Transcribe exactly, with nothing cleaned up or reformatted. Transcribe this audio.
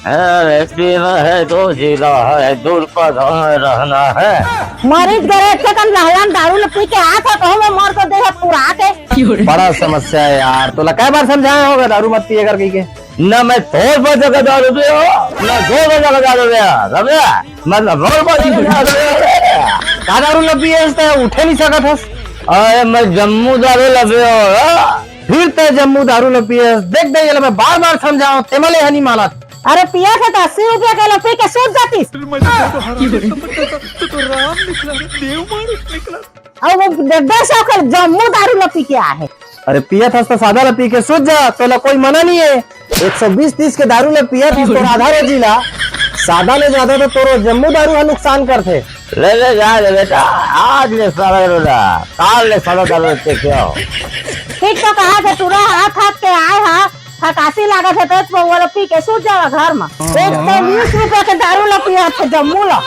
अरे, पीना है तो जीना है, दूर पर हमें रहना है। मरीज गरे के कन लहलन दारू ल पी के आत हे, कहूँ में मर तो दे हे पुरा के। बड़ा समस्या है यार, तोला कै बार समझाया होगा दारू मत पिए कर कहि के? ना मैं थोर बजे का दारू पियो, ना दो बजे का दारू पियो, समझा? मतलब, थोर बजे का दारू पियो। का दारू ल पिए हस त उठे नहीं सकत हस? अरे, मैं जम्मू दारू ल पियो, हाँ। फिर तैं जम्मू दारू ल पिए हस। देख, देख, ये ले मैं बार-बार समझावं, तेमा ले ह नहीं मानत। अरे, पियत हे त अस्सी रुपया के ल पी के सूत जातिस। अउ वो डेढ़ सौ के जम्मू दारू ल पी के आए हे। अरे पियत हस त सादा ल पी के सूत जा, तोला कोई मना नहीं हे। एक सौ बीस तीस के दारू ल पियत हस तोर आधा रोजी ला, सादा ले जादा तो तोर जम्मू दारू ह नुकसान करथे। ले ले जा ले बेटा, आज ले सादा दारू ला, काल ले सादा दारू ल पी के आओ। ठीक तो कहा थे, टूरा हाथ हाथ के आए हा, फटासी लागत हे तो वो ल पी के सूत जावा घर में। एक सौ बीस रुपया के दारू ल पियत हे जम्मू ला।